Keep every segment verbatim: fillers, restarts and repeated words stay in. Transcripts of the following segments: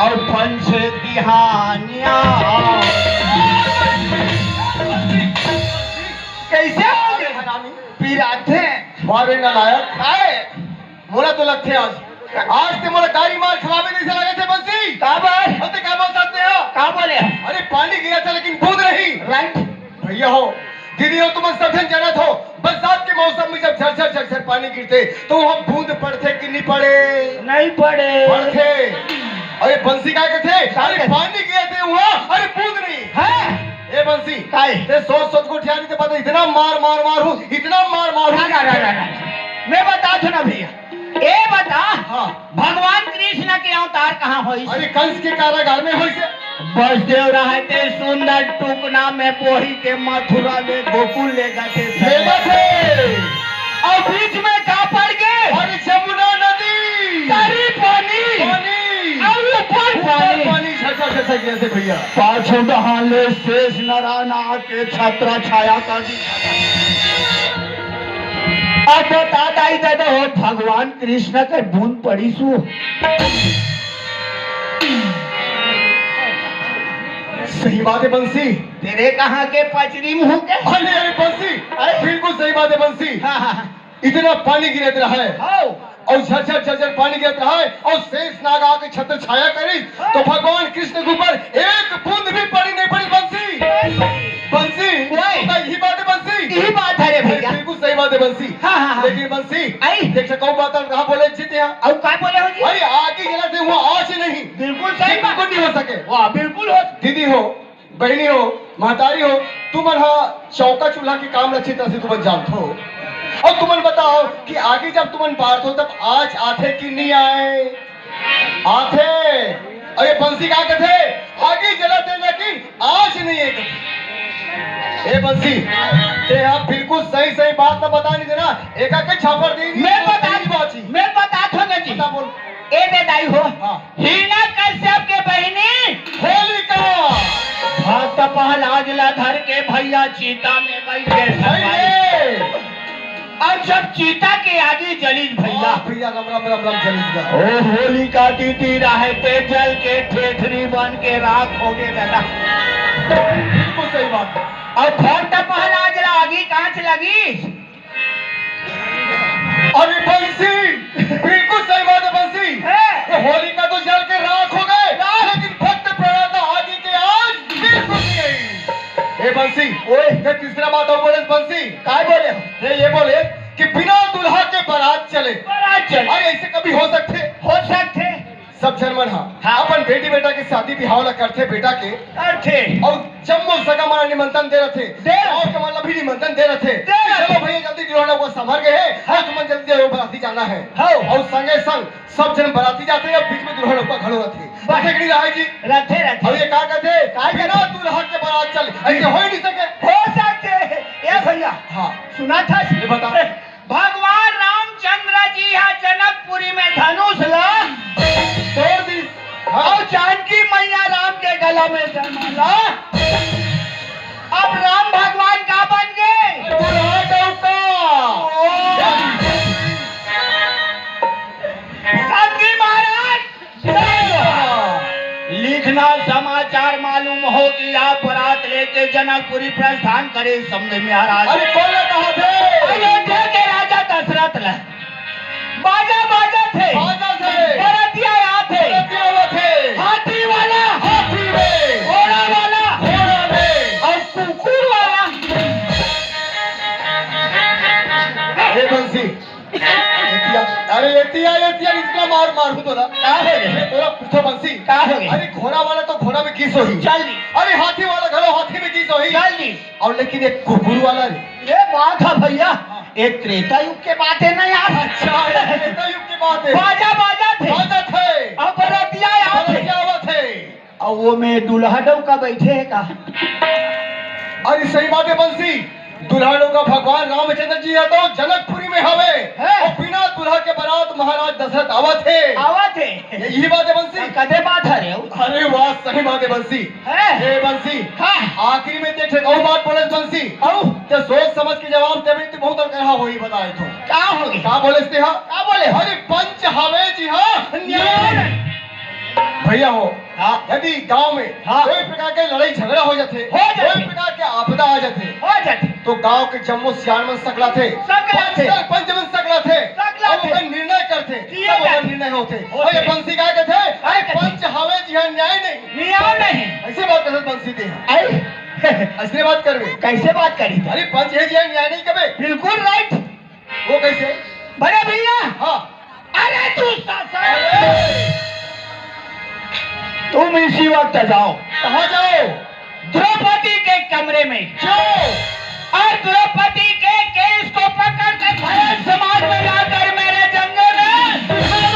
पंच बिहानिया। कैसे हो गए? हरामी। पिराथे। मारे नालायक। आए। मोला तो लगथे आज, आज ते मोला गारी मार खवाबे जइसे लगे थे बंसी। काबर? अरे का बोल सकते हो? का बोले? अरे पानी गिरा था लेकिन बूंद नहीं। राइट। भैया हो, दीदी हो, तुम सब झन जानत हो, बरसात के मौसम में जब झरझर झरझर पानी गिरथे तो वहाँ बूंद पड़थे कि नहीं पड़े? नहीं पड़े। पड़थे। अरे बंसी का कहथे? का अरे कहथे? पानी गिरथे वहाँ, अरे बूंद नहीं। हाँ। ए बंसी, काय? ते सोच सोच गोठियानी ते पता इतना मार मार मार हूँ, इतना मार मार हूँ। ना, ना, ना, ना, ना। मैं बतात हूँ ना भैया, ए बता, हाँ। भगवान कृष्ण के अवतार कहाँ होइस? अरे कंस के कारागार में होइस हे। बसदेव रहय ते सुंदर टुकना में बोही के मथुरा ले गोकुल ले जाथे। ले जाथे। अउ बीच में का पड़ गे? अरे जमुना नदी। तरी पानी। पानी। अउ ऊपर ऊपर पानी। पानी झटक झटक गिरथे भैया। पाछू डहान ले शेष नारायण आके छत्र छाया कर दी। अब बता दाई ददा हो, भगवान कृष्ण के बूंद पड़ीस ओ। सही बात हे बंसी। तेरे कहाँ के पचरी मुँह के? अरे, अरे बंसी, अरे। बिल्कुल सही बात हे बंसी। हाँ, हाँ, हाँ। इतना पानी गिरत रहय। हाँ। अउ झरझर झरझर पानी गिरत रहय अउ शेष नाग आके छत्र छाया करिस, तो भगवान कृष्ण के ऊपर एक बूंद भी पानी नहीं पड़ी बंसी। बंसी, ओए। तो यही बात हे बंसी। यही बात हे रे भैया। बिल्कुल सही बात हे बंसी। हाँ, हाँ, हाँ। लेकिन बंसी, आई। देख सको बात कहाँ बोले जीते हैं। अउ का बोले हो जी? अरे आगी जलाथे वहाँ आँच नहीं। बिल्कुल सही ये बात। बिल्कुल नहीं हो सके। वाह, बिल्कुल हो। दीदी हो, बहिनी हो, महतारी हो, तुमन ह चौका चूल्हा के काम ल अच्छी तरह से तुमन जानथो। अउ तुमन बताओ कि आगी जब तुमन बारथो तब आँच आथे कि नहीं आए? आथे। अउ ये बंसी का कहथे? आगी जलाथे लेकिन आँच नहीं हे कहथे। ए बंसी, ते ह बिल्कुल सही सही बात ल बता नहीं देना, एका के झापड़ दे। मैं बता, बाची। मैं बतात हूँ ना जी। बता बोल। ए दे दाई हो। हाँ। हिरण्यकश्यप के बहिनी होलिका। भक्त प्रहलाद ला धर के भैया चिता में बइठ के सही सफाई। हे। अउ जब चिता के आगी जलिस भैया। हाँ, भैया, राम, राम, राम, राम, जलिस गा। ओ होलिका दीदी रहय ते जल के ठेठरी बन के राख हो गे दादा। बिल्कुल सही बात। अउ भक्त प्रहलाद ला आगी काँच लगिस। अरे बंसी, बिल्कुल सही बात हे बंसी। हैं? ये होलिका तो जल के राख हो गे, राख। लेकिन भक्त प्रहलाद आगी के आँच बिल्कुल नहीं आई। ए बंसी, ओए। ये तीसरा बात अउ बोले बंसी। काय बोले? ये, ये बोले कि बिना दूल्हा के बारात चले। बारात चले। अरे ऐसे कभी हो सकथे? हो सकथे। सब झन मन ह हाँ। अपन बेटी बेटा के शादी बिहाव ला करथे बेटा के। करथे। अउ जम्मो सगा मन निमंत्रण दे रथे। दे रथे। अउ के मन ला भी निमंत्रण दे रथे। दे रथे। चलो भैया, जल्दी दूल्हा डउका संभर गे हे। हाँ। तुमन जल्दी आओ, बराती जाना हे। हाँ। अउ संगे संग सब झन बराती जाथे अउ बीच में दूल्हा डउका घलो रथे। बस। रथे कि नहीं रहय जी? रथे, रथे। अउ ये का कहथे? का कहथे? बिना दूल्हा के बारात चले। ऐसे हो ही नहीं सके। हो सकथे। ए भैया। हाँ। सुनत हस? ये बता। भगवान रामचंद्र जी ह जनकपुरी में धनुष ला तोड़ दिस। हाँ। अउ जानकी मैया राम के गला में जन्म ला। अब राम भगवान का बन गे? दूल्हा डउका। ओ। समधी महाराज, लिखना समाचार मालूम हो कि आप बरात लेके जनकपुरी प्रस्थान करे समधी महाराज। अरे कोन ला कहाथे? अयोध्या के राजा दशरथ ला। बाजा बाजथे। बाजथे। बरतिया आथे। बरतिया आथे। हाथी वाला। हाथी में। घोड़ा वाला। घोड़ा में। अउ कुकुर वाला। ए बंसी, एतिया, अरे एतिया, एतिया, इतना मार मारहूँ तोला। का हो गे? अरे तोला पूछो बंसी। का हो गे? अरे घोड़ा वाला तो घोड़ा में गिस होही। चल दी। अरे हाथी वाला घलो हाथी में गिस होही। चल दी। अउ लेकिन एक कुकुर वाला रे। ये बात हे भैया, हाँ। ये त्रेता युग के बात हे ना यार। अच्छा, ये त्रेता युग के बात हे। बाजा बाजथे। बाजथे। अउ बरतिया आथे। बरतिया आवथे। अउ वो में दूल्हा डउका बइठे हे का? अरे सही बात हे बंसी, दूल्हा डउका भगवान रामचंद्र जी ह तो जनकपुरी में हवे। हैं? अउ बिना दूल्हा के बारात महाराज दशरथ आवत हे। आवत हे। यही बात हे बंसी। कदे बात हरे? अरे वाह, सही बात हे बंसी। हैं? ए बंसी, हाँ। आखिरी में देख अउ बात बोले बंसी। अउ? ते सोच समझ के जवाब देबे तो बहुत अड़करहा होही बताए तो। का होही? का बोले ते हा? का बोले? अरे पंच हवे जी हाँ, न्याय। भैया हो, हाँ। यदि गांव में हाँ। कोई प्रकार के लड़ाई झगड़ा हो जाथे, हो जाथे। कोई प्रकार के आपदा आ जाथे, हो जाथे। तो गांव के जम्मो सियान मन सकलाथे, सकलाथे। पंच सरपंच मन सकलाथे, सकलाथे। अउ ओकर निर्णय करथे, जिया तब ओकर जाथे। निर्णय होथे। होथे। अउ ये बंसी का कथे, "अरे कथे? पंच हावे जिहां न्याय नहीं।" न्याय नहीं। अइसे बात करथे बंसी दे। अरे। अइसने बात करबे। कइसे बात करी? अरे पंच हे जिहां न्याय नहीं कबे। बिल्कुल right। वो कइसे? बड़े भैया। हाँ। अरे तू सासा। तुम इसी वक्त जाओ। कहाँ जाओ? द्रौपदी के कमरे में। क्यों? और द्रौपदी के केस को पकड़ के भरत समाज में लाकर मेरे जंगल में बिठा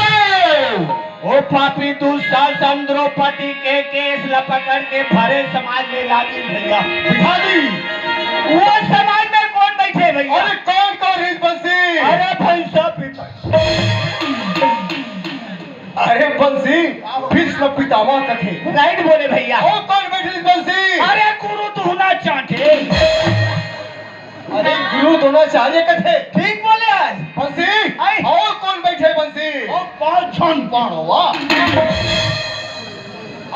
दो। ओ पापी दुशासन, द्रौपदी के केस ला पकड़ के भरत समाज में ला दी भैया। बिठा दी। वो समाज में कौन बैठे भैया? अरे कौन कौन हे बंसी? अरे भैंसा पिता। अरे बंसी, भीष्म पितामह कथे। Right बोले भैया। अउ कौन बैठे बंसी? अरे गुरु दुहना चांटे। अरे गुरु द्रोणाचार्य कथे। ठीक बोले आज। बंसी, आई। अउ कौन बैठे बंसी? अउ पांच झन पांडव।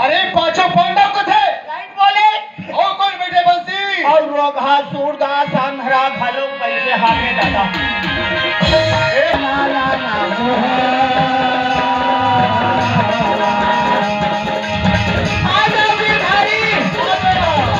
अरे पांचों पांडव कथे। Right बोले। अउ कौन बैठे बंसी? अउ रोगहा, सूरदास, अंधरा घलो बैठे हावे दादा। ए ना, ना, ना। आ जाओ गिरधारी। आ जाओ।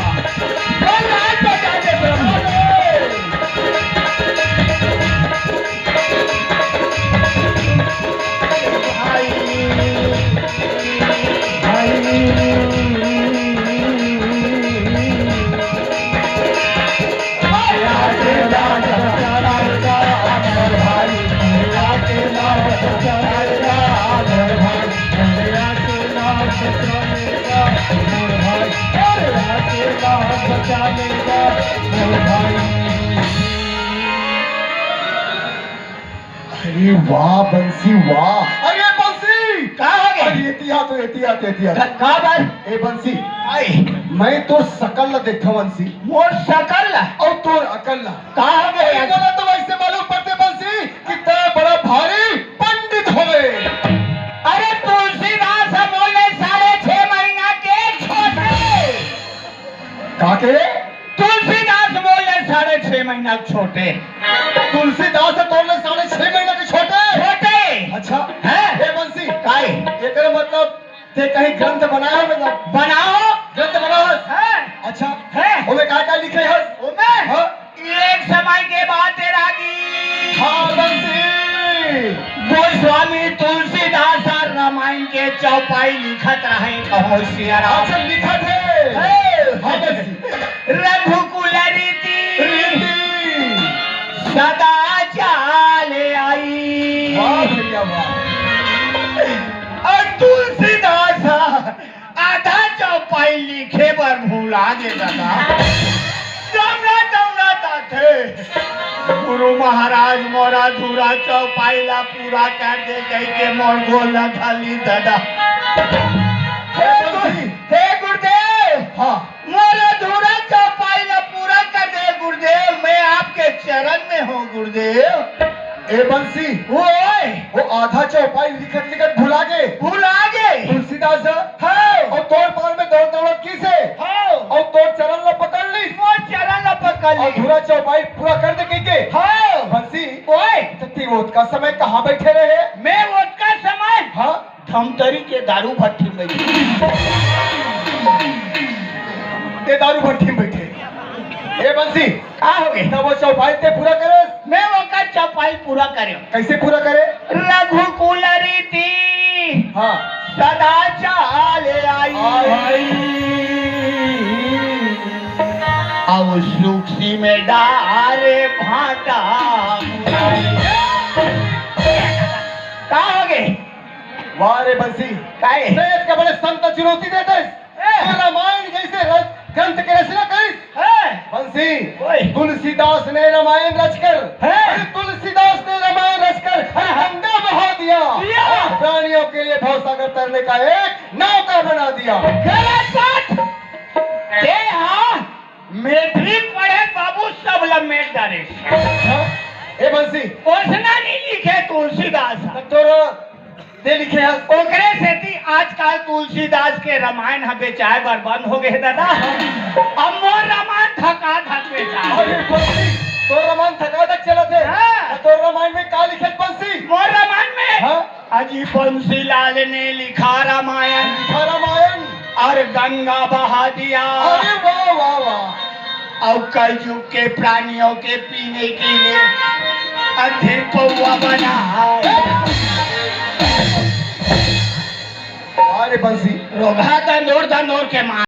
अरे वाह बंसी वाह। अरे बंसी। का हो गे? अरे एती आ तो, एती आ तो, एती आ तो। का, का बात? ए बंसी। आई। मैं तोर सकल ला देखथंव बंसी। मोर सकल ला? अउ तोर अकल ला। का हो गे? अरे मोला तो वइसे मालूम पड़थे बंसी कि तैं बड़ा भारी पंडित होवे। अरे तुलसीदास ह मोर ले साढ़े छह महीना के छोटे। का के? तुलसीदास मोर ले साढ़े छह महीना के छोटे। तुलसीदास ह तोर ले साढ़े छह महीना के छोटे? छोटे। अच्छा। हैं? ए बंसी। काय? एकर मतलब तैं कहीं ग्रंथ बनाए हस मतलब? बनाए हंव। ग्रंथ बनाए हस? हैं। अच्छा। हैं। ओमे का का लिखे हस? ओमे? हाँ। एक समय के बात हे रागी। हाँ, बंसी। गोस्वामी तुलसीदास ह रामायण के चौपाई लिखत रहे, कहो सिया राम। अच्छा, लिखत हे। हे। हाँ, बंसी। रघुकुल रीति रीति। सदा चाले आई। वाह भैया, वाह। अउ तुलसीदास ह आधा चौपाई लिखे बर भुला गे दादा। दमड़ा दमड़ा ताथे। गुरु महाराज मोर अधूरा चौपाई ला पूरा कर दे कहिके मोर गोड़ ला धर लिस दादा। हे गुरु-, हे गुरुदेव। हाँ। मोर अधूरा चौपाई ला पूरा कर दे गुरुदेव, मैं आपके चरण में हूँ गुरुदेव। ए बंसी, ओए। वो आधा चौपाई लिखत लिखत भुला गे। भुला गे। तुलसीदास ह? हाँ। अउ तोर पार में दौड़ दौड़त किसे? हाँ। अउ तोर चरण ला पकड़ लिस। मोर चरण ला पकड़ लिस। अधूरा चौपाई पूरा कर दे कहिके। हाँ। बंसी, ओए। त तैं ओतका समय कहाँ बैठे रहे? मैं ओतका समय? हाँ। धमतरी के दारू भट्टी में बैठे। ए दारू भट्टी में बैठे। ए बंसी, का हो गे? त वो चौपाई तैं पूरा करेस? मैं ओकर चौपाई पूरा करेंव। कइसे पूरा करे? रघुकुल रीति हाँ। सदा चाले आई। आई। अउ सुखसी में डारे भांटा। का हो गे? वाह रे बंसी। काय? तैं एतका बड़े संत चुनौती देते। ए। तैं रामायण जइसे रच-, ग्रंथ के रचना करिस। ए। बंसी, ओए। तुलसीदास ने रामायण रचकर, ए। अरे तुलसीदास ने रामायण रचकर, अरे गंगा बहा दिया। दिया। और प्राणियों के लिए भवसागर तरने का एक नौका बना दिया। गलत बात। तैं हा मैट्रिक पढ़े बाबू, सब ला मेट डारे। हाँ? ए बंसी। ओसना नहीं लिखे तुलसीदास। तोर तैं लिखे हस। ओकरे सेती आजकल तुलसीदास के रामायण ह बेचाय बर बंद हो गे दादा। अब मोर रामायण धका धक बेचाय। अरे बंसी, तोर रामायण धका धक चलत हे। हाँ। त तोर रामायण में का लिखे बंसी? मोर रामायण में? हाँ। अजी बंसीलाल ने लिखा रामायण। लिखा रामायण। और गंगा बहा दिया। अरे वाह, वाह, वाह। और कलयुग के प्राणियों के पीने के लिए अंधेर पौवा बना है। अरे बंसी। रोगहा दंदोर दंदोर के मार।